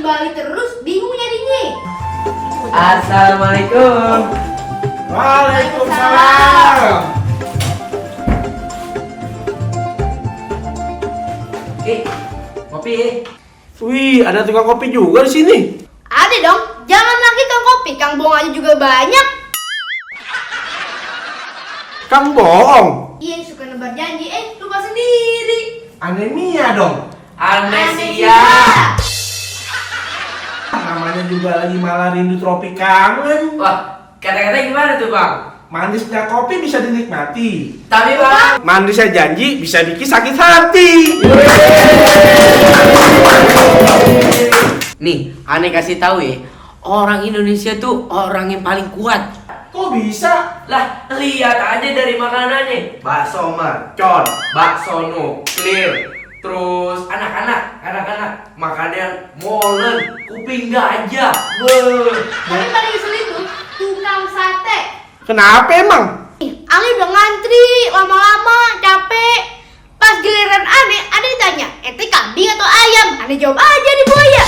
Bali terus, bingung nyarinya. Assalamualaikum. Waalaikumsalam. Kopi. Wih, ada tukang kopi juga di sini. Ada dong, jangan lagi Kang Kopi, Kang Bong aja juga banyak. Kang bohong. Iya, suka nebar janji, lupa sendiri. Anemia dong. Amnesia. Namanya juga lagi malah rindu tropi kangen. Wah, kata-kata gimana tuh bang? Manisnya kopi bisa dinikmati. Tapi bang, Manisnya janji bisa bikin sakit hati. nih, aneh kasih tahu ya, orang Indonesia tuh orang yang paling kuat. Kok bisa? Lah, lihat aja dari makanannya. Bakso mercon, bakso nuklir. Terus anak-anak makannya molen, kuping gajah. Tapi paling keselin tuh, tukang sate. Kenapa emang? Ani udah ngantri, lama-lama, capek. Pas giliran Ani ditanya, ente kambing atau ayam? Ani jawab aja di buaya.